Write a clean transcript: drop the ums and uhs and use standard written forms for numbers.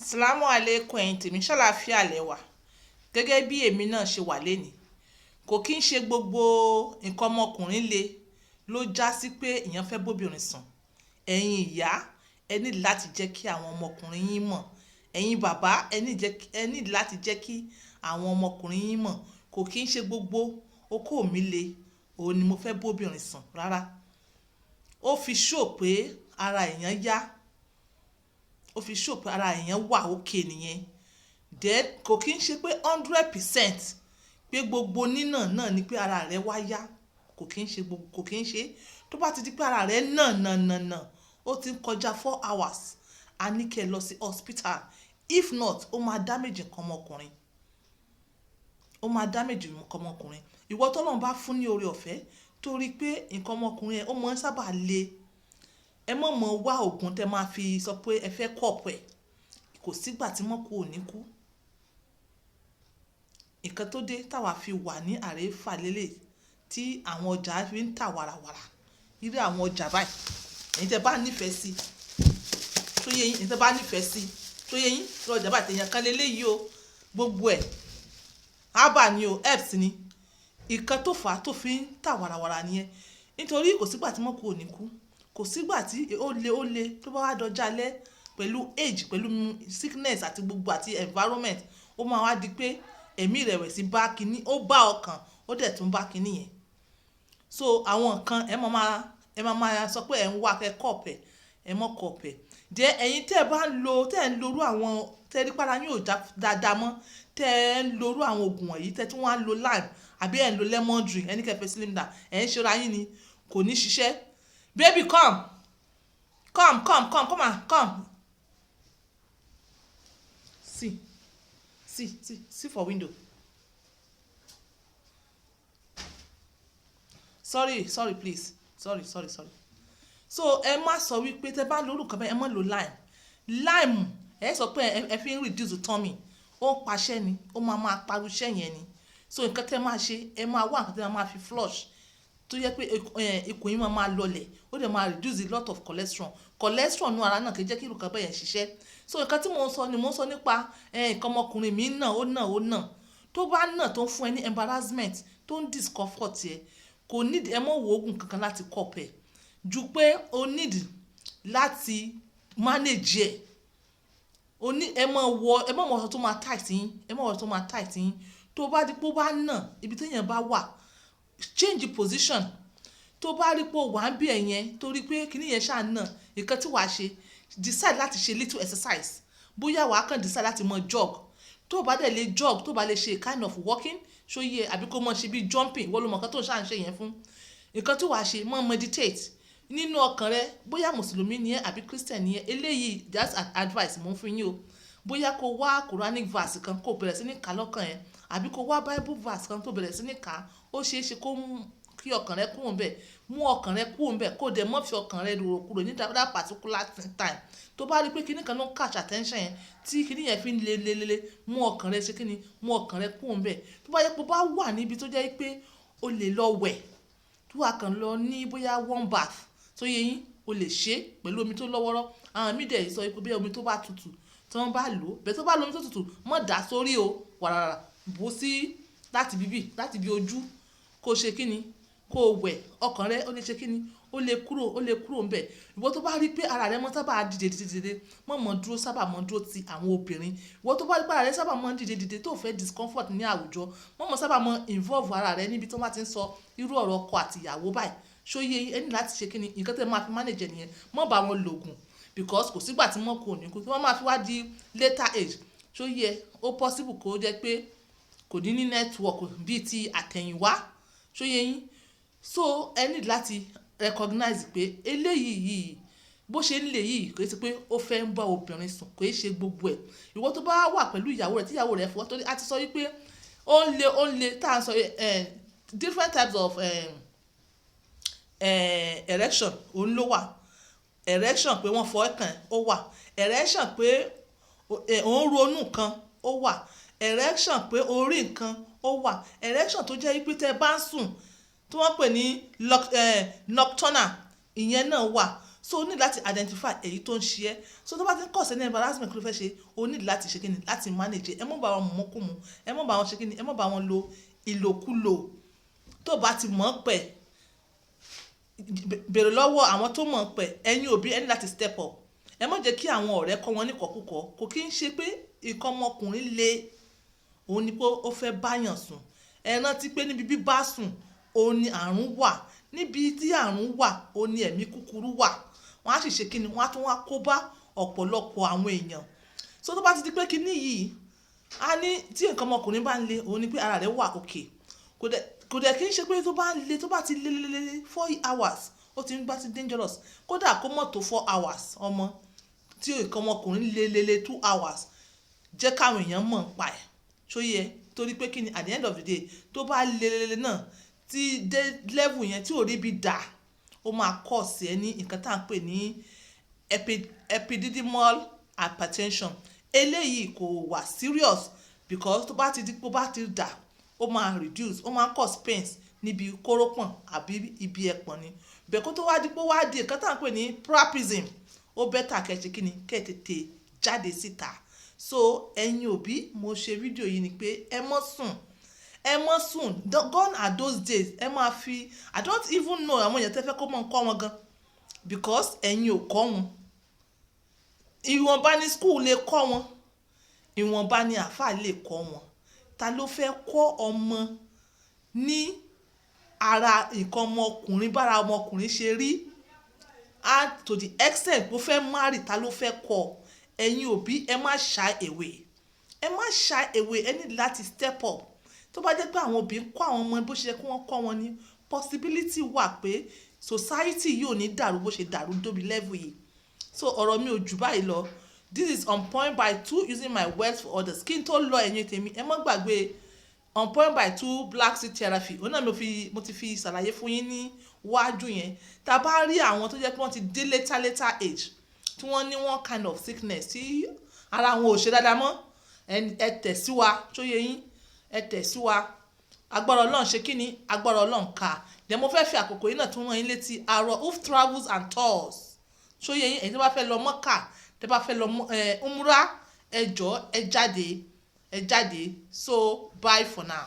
Salamu alaikum, ẹ̀yin tèmi, ṣàlàáfíà lẹ wà? Gẹ́gẹ́ bí èmi náà ṣe wà lénìí, kò kí ń ṣe gbogbo nǹkan ọmọkùnrin le ló já sí pé èèyàn fẹ́ bóbìnrin sùn. Ẹ̀yin ìyá, ẹ ní láti jẹ́ kí àwọn ọmọkùnrin yín mọ̀. Ẹ̀yin bàbá, ẹ ní láti jẹ́ kí àwọn ọmọkùnrin yín mọ̀. Kò kí ń ṣe gbogbo okó mi le òun ni mo fẹ́ bóbìnrin sùn rárá. Ó fi show pé ara èèyàn yá, ó fi show pé ara èèyàn wà okay nìyẹn. Then kò kí ń ṣe pé 100% pé gbogbo nínà náà ni pé ara rẹ wá yá. Kò kí ń ṣe gbogbo, kò kí ń ṣe. Tó bá ti di pé ara rẹ nà nà nà nà, ó ti ń kọjá 4 hours, a ní kí ẹ lọ sí hospital. If not, ó máa damage nǹkan ọmọkùnrin, ó máa damage nǹkan ọmọkùnrin. Ìwọ tọ́lọ́run bá fún ní oore ọ̀fẹ́ torí pé nǹkan ọmọkùnrin ẹ ó máa ń sábà le, ẹ má mọ̀ wá òògùn tẹ máa fi sọ pé ẹ fẹ́ curb ẹ̀. Kò sígbà tí mọ́kù ò ní kú. Nǹkan tó dé táwa fi wà ní àréfà lélẹ̀ tí àwọn ọjà fi ń tà wàràwàrà, irú àwọn ọjà báyìí, ẹ̀yin tẹ bá nífẹ̀ẹ́ sí, tó yé yín, ẹ̀yin tẹ bá nífẹ̀ẹ́ sí, tó yé yín, irú ọjà báyìí tẹ̀yàn kan lélẹ́yìí o, gbogbo ẹ̀ herbal ni o, herbs ni. Ìkan tó fà á tó fi ń tà wàràwàrà nìyẹn, nítorí kò sígbà tí mọ́kù ò ní kú. Kò sígbà tí ó le, ó le tó bá wá dọjọ́ alẹ́ pẹ̀lú age, pẹ̀lú sickness àti gbogbo àti environment, ó máa wá di pé ẹ̀mí ìrẹ̀wẹ̀sì bá kíní, ó bá ọkàn, ó dẹ̀ tún bá kíní yẹn. So àwọn nǹkan ẹ máa sọ pé ẹ̀ ń wá kẹ́ curb ẹ̀, ẹ mọ́ curb ẹ̀. Then ẹ̀yin tẹ́ ẹ bá ń lo, tẹ́ ẹ ń lo irú àwọn tẹ́ ẹ rí pé ara yín ò já dáadáa mọ́, tẹ́ ẹ ń lo irú àwọn òògùn wọ̀nyí, tẹ́ tí wọ́n á lo lime àbí ẹ̀ ń lo lemon drink, ẹ ní kẹ́ fẹ́ slim down, ẹ̀ ń ṣera yín ni, kò ní ṣiṣẹ́. Baby, come, come, come, come, come and come. See, see, see, see for window. Sorry, sorry, please, sorry, sorry, sorry. So ẹ má sọ wípé tẹ bá lórúkọ bẹ́ẹ̀, ẹ má lo lime. Lime, ẹ sọ pé ẹ fi ń reduce tummy, ó ń paṣẹ́ ni, ó máa máa pariwo iṣẹ́ yẹn ni. So nǹkan tẹ́ máa ṣe, ẹ máa wá nǹkan tẹ́ máa fi flush tó yẹ pé ikùn yín máa máa lọlẹ̀, ó dẹ̀ máa reduce a lot of cholesterol. Cholesterol nínú ara náà kì í jẹ́ kí irú nǹkan bẹ́ẹ̀ yẹn ṣiṣẹ́. So nǹkan tí mò ń sọ ni mò ń sọ nípa nǹkan ọmọkùnrin mi náà, ó náà, ó náà tó bá náà tó ń fún ẹ ní embarrassment, tó ń discomfort ẹ, kò need ẹ mọ̀ wo oògùn kankan láti curb ẹ ju pé o need láti manage ẹ. O ní ẹ mọ̀ wọ, ẹ mọ̀ wọ aṣọ tó máa tight yín, ẹ mọ̀ wọ aṣọ tó máa tight yín. Tó bá di pé ó bá nà, ibi tí èèyàn bá wà, change position. Tó bá rí pé o wà ń bí ẹ̀ yẹn torí pé kíní yẹn ṣáà nà, nǹkan tí wàá ṣe, decide láti ṣe little exercise. Bóyá wàá kàn decide láti mọ jog. Tó bá dẹ̀ lè jog, tó bá lè ṣe kind of walking, ṣó yẹ, àbí kó mọ ṣe bí jumping, wọ́n ló mọ nǹkan tó ń ṣáà ń ṣe yẹn fún. Nǹkan tí wàá ṣe, mọ meditate nínú ọkàn rẹ. Bóyá mùsùlùmí ni ẹ àbí Christian ni ẹ, eléyìí, that's an advice mo ń fún yín o. Bóyá kó wá Quranic verse kan kó bẹ̀rẹ̀ sí ní kà lọ́kàn ẹ, àbí kó wá Bible verse kan tó bẹ̀rẹ̀ sí ní kà, ó ṣeé ṣe kó mú kí ọkàn rẹ kúrò ńbẹ̀. Mú ọkàn rẹ kúrò ńbẹ̀, kó dẹ̀ mọ́ fi ọkàn rẹ rò kúrò ní that particular time. Tó bá rí pé kíní kan ló ń catch attention yẹn tí kíní yẹn fi ń le le le, mú ọkàn rẹ ṣe kíní, mú ọkàn rẹ kúrò ńbẹ̀. Tó bá yẹ pé ó bá wà níbi tó jẹ́ pé o lè lọ wẹ̀, tó wà kàn lọ ní bóyá warm bath, tó yẹ yín, o lè ṣe pẹ̀lú omi tó lọ́wọ́rọ́. Àwọn míì dẹ̀ sọ pé bí omi tó bá tutù tí wọ́n bá lò ó bẹ́ẹ̀, tó bá lo omi tó tutù, mọ́ dà sórí o, wàràrà bó sí láti bíbí, láti bí ojú, kó ṣe kíni, kó wẹ̀, ọkàn rẹ ó lè ṣe kíni, ó lè kúrò, ó lè kúrò ńbẹ̀. Ìwọ tó bá rí pé ara rẹ mọ́ sábà dìde dìde dìde, mọ́ mọ́ dúró, sábà mọ́ dúró ti àwọn obìnrin. Ìwọ tó bá rí pé ara rẹ sábà mọ́ dìde dìde, tó fẹ́ discomfort ní àwùjọ, mọ́ mọ́ sábà mọ́ involve ara rẹ níbi tó bá ti ń sọ irú ọ̀rọ̀ ọkọ àti ìyàwó báyìí. Ṣó yé yín? Ẹ ní láti ṣe kíni, nǹkan tí ẹ máa fi manage nìyẹn. Mọ́ bá wọn lògùn, because kò sígbà tí mọ́ kò ní kú, tí wọ́n máa fi wá di later age. Ṣó yẹ, ó possible kó jẹ́ pé kò ní ní network bíi ti àtẹ̀yìnwá. Ṣó yé yín? So ẹ need láti recognize pé eléyìí yìí bó ṣe ń lè yìí, kò ṣe pé ó fẹ́ ń bá obìnrin sùn, kò ṣe gbogbo ẹ̀. Ìwọ tó bá wà pẹ̀lú ìyàwó rẹ̀, tí ìyàwó rẹ̀ fọwọ́, torí a ti sọ wípé ó ń le, ó ń le tá à ń sọ different types of erection òun ló wà. Erection pé wọ́n fọwọ́ kàn, ó wà. Erection pé òun ronú nǹkan, ó wà. Erection pé orí nǹkan, ó wà. Erection tó jẹ́ wípé tẹ́ bá ń sùn, tí wọ́n pè ní nocturnal, ìyẹn náà wà. So o ní láti identify èyí tó ń ṣe ẹ́. So tó bá ti ń cause any embarrassment, kí ló fẹ́ ṣe? O ní láti ṣe kíni? Láti manage. Ẹ má bá wọn mú kú mu, ẹ má bá wọn ṣe kíni, ẹ má bá wọn lo ìlòkulò. Tó bá ti mọ̀ pẹ̀, bèrè lọ́wọ́ àwọn tó mọ̀ pẹ̀. Ẹ̀yin òbí, ẹ ní láti step up. Ẹ má jẹ́ kí àwọn ọ̀rẹ́ kọ́ wọn ní kọ̀kúkọ̀. Kò kí ń ṣe pé nǹkan ọmọkùnrin le òun ni pé ó fẹ́ báyàn sùn. Ẹ rántí pé níbi bíbá sùn òun ni àrùn wà. Níbi tí àrùn wà, òun ni ẹ̀mí kúkúrú wà. Wọ́n á sì ṣe kíni? Wọ́n á tún wá kó bá ọ̀pọ̀lọpọ̀ àwọn èèyàn. So tó bá ti di pé kíní yìí a ní tí nǹkan ọmọkùnrin bá ń le, òun ni pé ara rẹ̀ wà okay. Kò dẹ̀ kí ń ṣe pé tó bá ń le, tó bá ti le le le le 4 hours, ó ti ń bá ti dangerous. Kódà kó mọ̀ tó 4 hours, ọmọ tí nǹkan ọmọkùnrin le le le 2 hours, jẹ́ káwọn èèyàn mọ̀ ń pa ẹ̀. Ṣó yẹ? Torí pé kíni, at the end of the day, tó bá le le le náà tí dé level yẹn tí ò rí bí dà, ó máa cause ẹ ní nǹkan tá à ń pè ní epididymal hypertension. Eléyìí kò wà serious because tó bá ti di pé ó bá ti dà, ó máa reduce, ó máa cause pains níbi kórópọ̀n àbí ibi ẹpọ̀n ni bẹ́ẹ̀. Kó tó wá di pé wá di nǹkan tá à ń pè ní priapism, ó better kẹ́ ṣe kíni? Kẹ́ tètè jáde síta. So ẹ̀yin òbí, mo ṣe fídíò yìí ni pé ẹ mọ́ sùn, ẹ mọ́ sùn. Gone are those days. Ẹ máa fi, I don't even know àwọn èèyàn tẹ́ fẹ́ kó mọ̀ ń kọ́ wọn gan, because ẹ̀yin ò kọ́ wọn. Ìwọ̀nba ní school lè kọ́ wọn, ìwọ̀nba ní àáfàá lè kọ́ wọn. Ta ló fẹ́ kọ́ ọmọ ní ara nǹkan ọmọkùnrin, bára ọmọkùnrin ṣe rí, and to the extent pé ó fẹ́ marry? Ta ló fẹ́ kọ́? Ẹ̀yin òbí, ẹ má shy away, ẹ má shy away. Ẹ ní láti step up. Tó bá jẹ́ pé àwọn òbí ń kọ́ àwọn ọmọ bó ṣe yẹ kí wọ́n kọ́ wọn ní, possibility wà pé society yìí ò ní dàrú bó ṣe dàrú dóbi level yìí. So ọ̀rọ̀ mi ò jù báyìí lọ. This is On Point by Two, using my words for others. Kí n tó lọ, ẹ̀yin tèmi, ẹ má gbàgbé On Point by Two Black Seed Therapy. Òun náà mo ti fi ṣàlàyé fún yín ní wájú yẹn. Tá a bá rí àwọn tó jẹ́ pé wọ́n ti dé later later age, tí wọ́n ní one kind of sickness tí ara wọn ò ṣe dáadáa mọ́, ẹ tẹ̀ sí wa. Tó yẹ yín, ẹ tẹ̀ sí wa. Agbára Ọlọ́run ṣe kí ni? Agbára Ọlọ́run ká. Then mo fẹ́ fi àkókò yìí náà tún rán yín létí Arọ Travels and Tours. Tó yẹ yín? Ẹ̀yin tó bá fẹ́ lọ Mọ́kà, tẹ́ bá fẹ́ lọ umra, ẹ jọ̀ọ́, ẹ jáde, ẹ jáde. So bye for now.